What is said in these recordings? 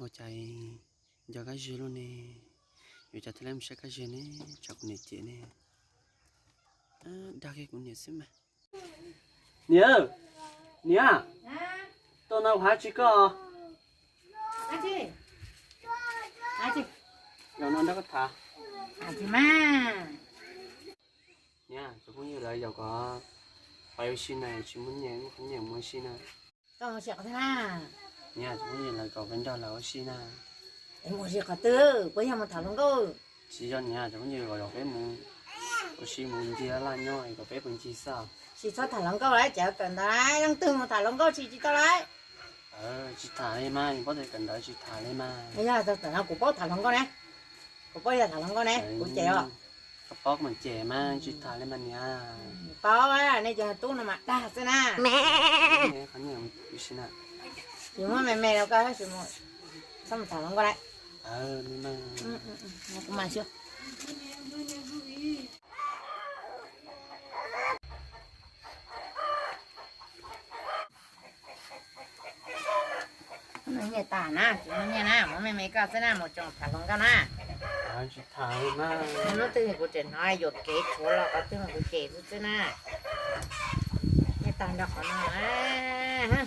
Ua cas nco Kab Zej luaj ne? Yuav ua cas thiaj li mus saib Kab Zej ne? Tsam kuv niam cem ne. Dag kiag kuv niam xwb mas. Niam, niam, tuaj no kuv hais tsis koj. Zaum no nrog koj tham. Niam, cov phooj ywg lawv yaum kom pais ua si na, tsis muaj nyiaj, muaj qhov nyiaj mus ua si na. Niam, cov phooj ywg lawv kom pais nrog lawv ua si na. Mus ua si qhov twg? Puas yog mus tham hluas nkauj? Tsis yog niam, cov phooj ywg kom peb mus ua si mus ncig laj nyob kom peb puas ncig xwb. Tsis txhob tham hluas nkauj lawm, cov kawm ntawv leej twg mus tham hluas nkauj tsis tsis tau lawm. Tsis tham li mas, paub tias kawm ntawv tsis tham li mas. Yog txawm no kuv paub tham hluas nkauj ne, kuv paub yog tham hluas nkauj ne, kuv cem os. Koj paub koj mam cem mas, tsis tham li mas niam. Paub, nej cov tub no mas dag xwb na. Qhov nyiaj ua si na. Yus muab me me rau koj, txhob mus tham hluas nkauj lawm. Kuv mam xyuas. Nyiaj tas na, tsis muaj nyiaj na, muab me me koj xwb na, mus tseem tham hluas nkauj na. Tsis tham li mas. Hnub twg kuv tseem hnov yuam kev tshuav los qhov twg kuv cem xwb xwb na. Nyiaj tas nrog qhov no na.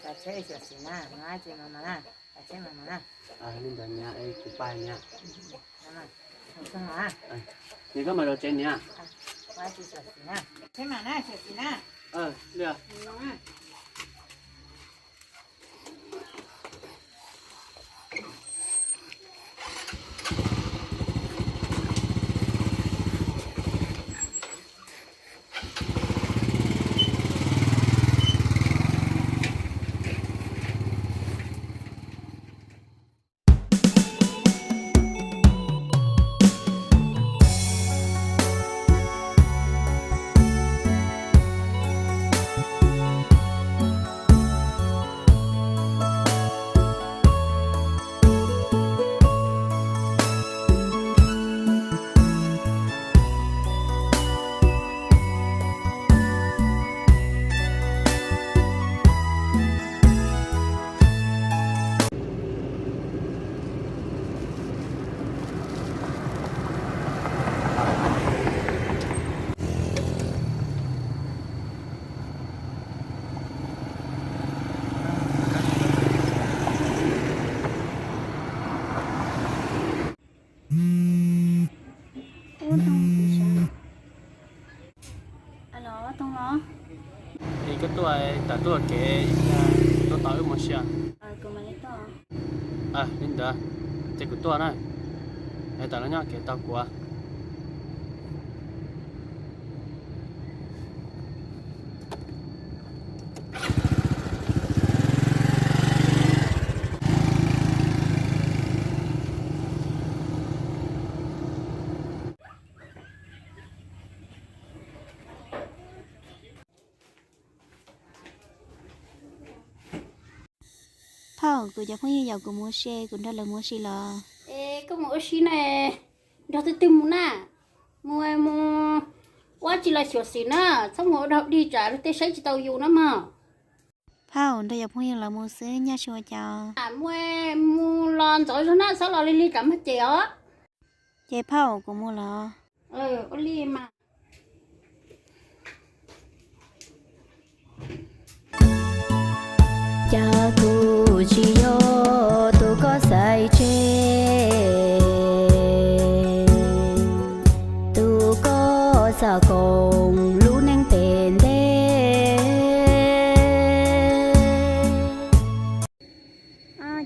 Kav tsheb xyuam xim na, no ces no no na, kav tsheb no no na. Li ntawd niam, kuv pais niam. Niam, koj mam los tsev niam. Tsheb mam na, xyuam xim na. Li. Alo, Toog los? Es koj tuaj, tas tuaj kev, tuaj tos wb mus sia. Li ntawd, ces kuv tuaj na. Es tas los nyob kev tos kuv. Phauj, kuv cov phooj ywg yaum kuv mus ua si, kuv nrog lawv mus ua si los? Es koj mus ua si na, nrog twg twg mus na? Mus, mus ua tsis los xyuam xim na, txhob mus ua dog dig tsam luag tej saib tsis tau yus na mog. Phauj, nrog cov phooj ywg lawv mus xwb nyaj tsis ua cas. Mus, mus los ntxov zog na, txhob los lig lig tsam mag ces os. Ces phauj, kuv mus los? Ua li mas. Cas kuv tsis yog tus koj xaiv tseg, tus koj xav koom lub neej pem ntev.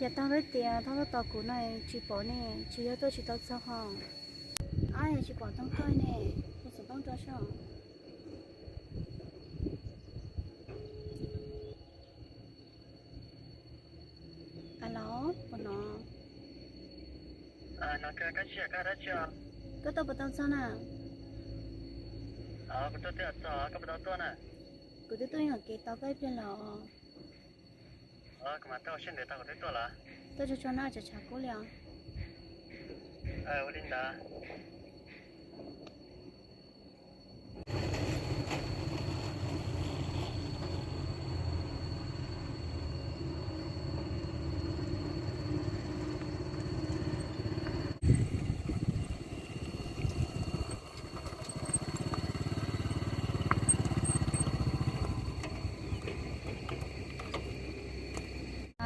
Ces tag lub tias thov tos kuv no tsis pom ne, tsis yog tuaj tsis tau txog ho. Tsis pom Toog tuaj ne, kuv xov tooj rau soj. Alo, puas hnov? Koj tuaj puas tau txog na? Kuv twb tuaj ib nyuag kev tau koj ib pliag los. Tuaj tso tso na, tshav tshav kub li os. Ua li ntawd.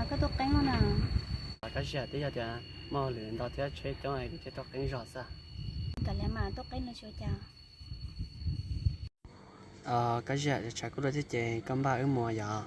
Koj tuaj qeeb los na? Kab Sia, twb yog tias muaj hauj lwm ntau thiab tsheb coob es kuv thiaj tuaj qeeb zog xwb. Kav liam mas, tuaj qeeb los tsis ua cas. Kab Sia, tshav kub dua thiab ces koj npaj wb mus yom.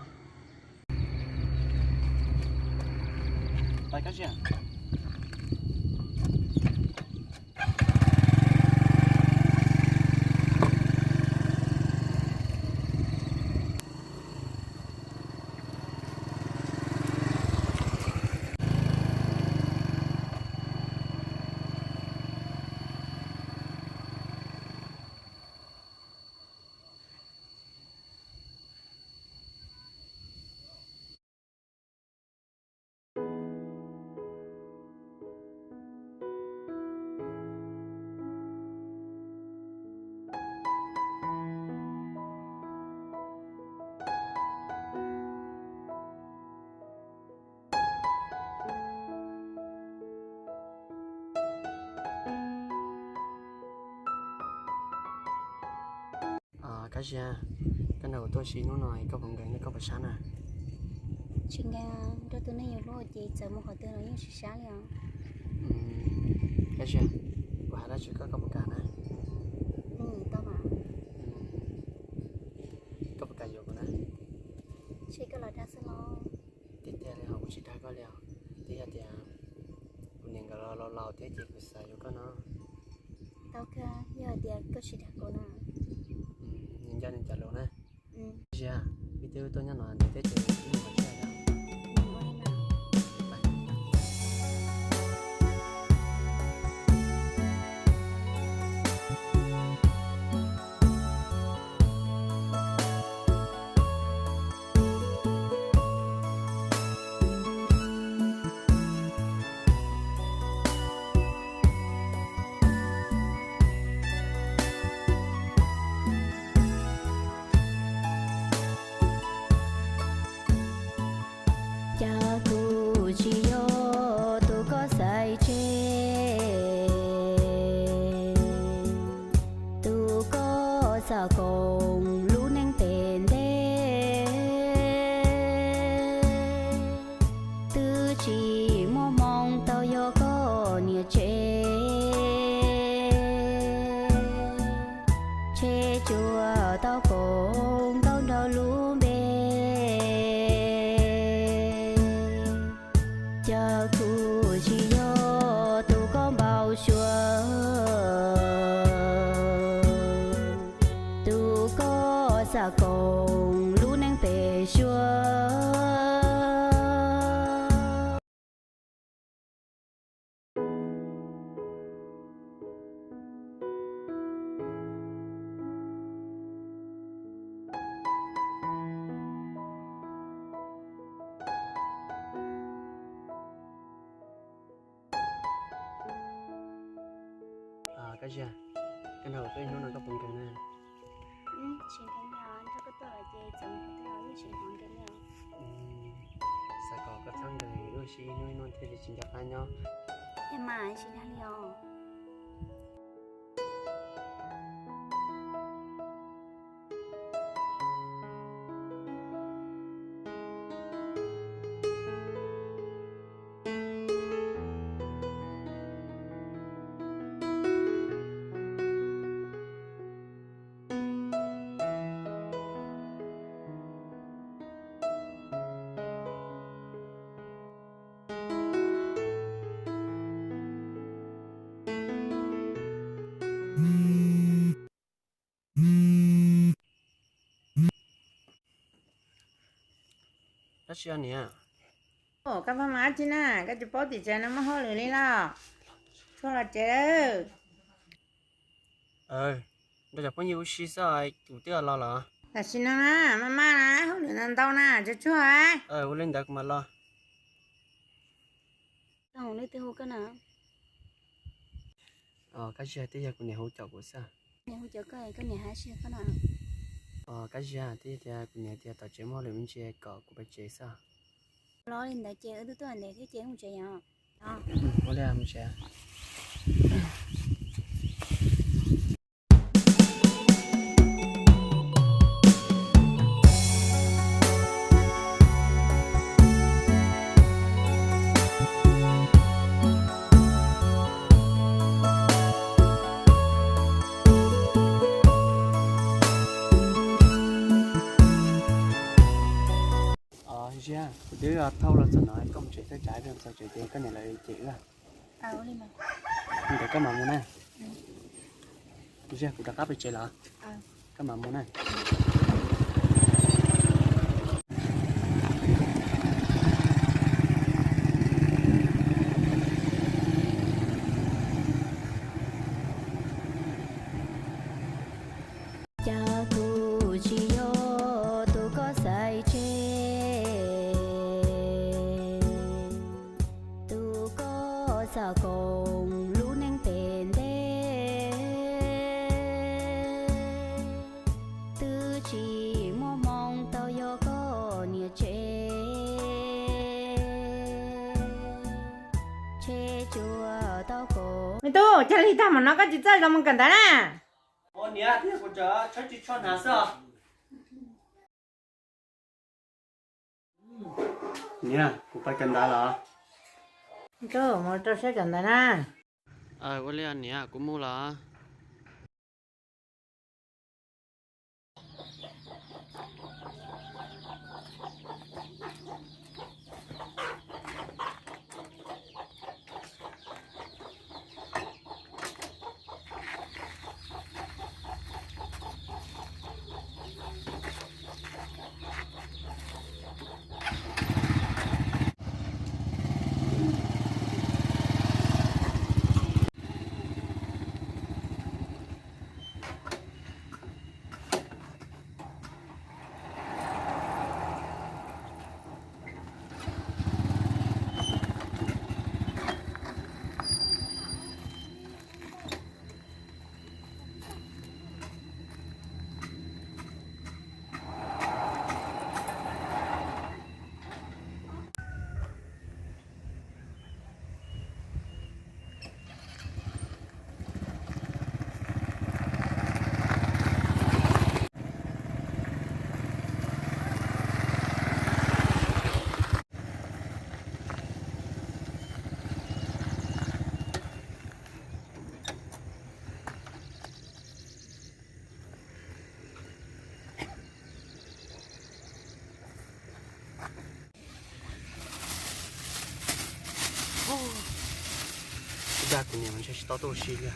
Kab Sia, koj nrog kuv tuaj ua si hnub no koj puas nkees thiab koj puas sab na? Tsis nkees, nrog tus neeg yus hlub ces txawm mus qhov twg los yeej tsis sab li os. Kab Sia, kuv hais dab tsi koj, koj puas kam na? Koj puas kam yuav kuv na? Tsis, koj los dag xwb los? Tiag tiag li os, kuv tsis dag koj li os. Twb yog tias kuv niam nkawd los laus laus thiab ces kuv xav yuav koj no. Tau kawg, yog tias koj tsis dag kuv no. Nco nws cov lus na. Kab Sia, wb twb tuaj nyob no ntev thiab ces wb mus qhov tshiab na. Cas kuv tsis yog tus koj xaiv tseg, tus koj xav koom lub neej pem ntev. Twb tsis muaj hmoo tau yog koj niam tsev, ntshe tsuas tau koom ntaub nrog lub npe. Cas kuv tsis yog tus koj npau suav, tus koj xav koom lub neej pem suab. Kab Sia, koj nrog kuv tuaj ib hnub no koj puas nkees na? Tsis nkees li os, nrog koj tuaj lawm ces txawm mus qhov twg los yeej tsis hnov nkees li os. Xav kom koj txhob nkees, wb ua si ib hnub ib hnub thiaj li tsis nco qab nyob. Es mas tsis dag li os. Dab tsi niam? Koj pheej mas dab tsi na, koj tsis paub tim tsev no muaj hauj lwm li los? Tshuaj los tsev lawm. Nrog cov phooj ywg ua si xwb, kuv twb los los. Tam sim no na, maj maj na, hauj lwm ntau ntau na, tshuaj tshuaj. Ua li ntawd kuv mam los. Kab Sia, twb yog kuv niam hu caum kuv xwb. Niam hu caum koj, koj niam hais dab tsi koj na? Kab Sia, twb yog tias kuv niam tias tom tsev muaj hauj lwm me ntsis kom kuv pais tsev xwb. Los li ntawd ces wb twb tuaj ntev thiab ces mus tsev yom. Ua li mus tsev. Ziag, kuv twb thauj los txog no, koj mus tsev thawj tsam, txog tsev ces koj niam lawv cem wb. Ntawd koj mam mus na. Ziag, kuv rov qab pem tsev los? Koj mam mus na. Cas kuv tsis yog tus koj xaiv tseg, tus koj xav koom lub neej pem ntev, twb tsis muaj hmoo tau yog koj niam tsev, tshe tsuas tau koom. Me tub, cas li tag mam no koj tsis txawj los mus kawm ntawv na? Niam, kuv tseem tsho tsis tsho hnav xwb os. Niam, kuv pais kawm ntawv los? Mus rau siab kawm ntawv na. Ua li niam, kuv mus los. Dag kuv niam mas ntshe tsis tau tuaj ua si li.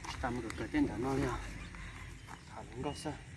Tsis tas mus kawm kawm tej ntawm no li os. Tham hluas nkauj xwb.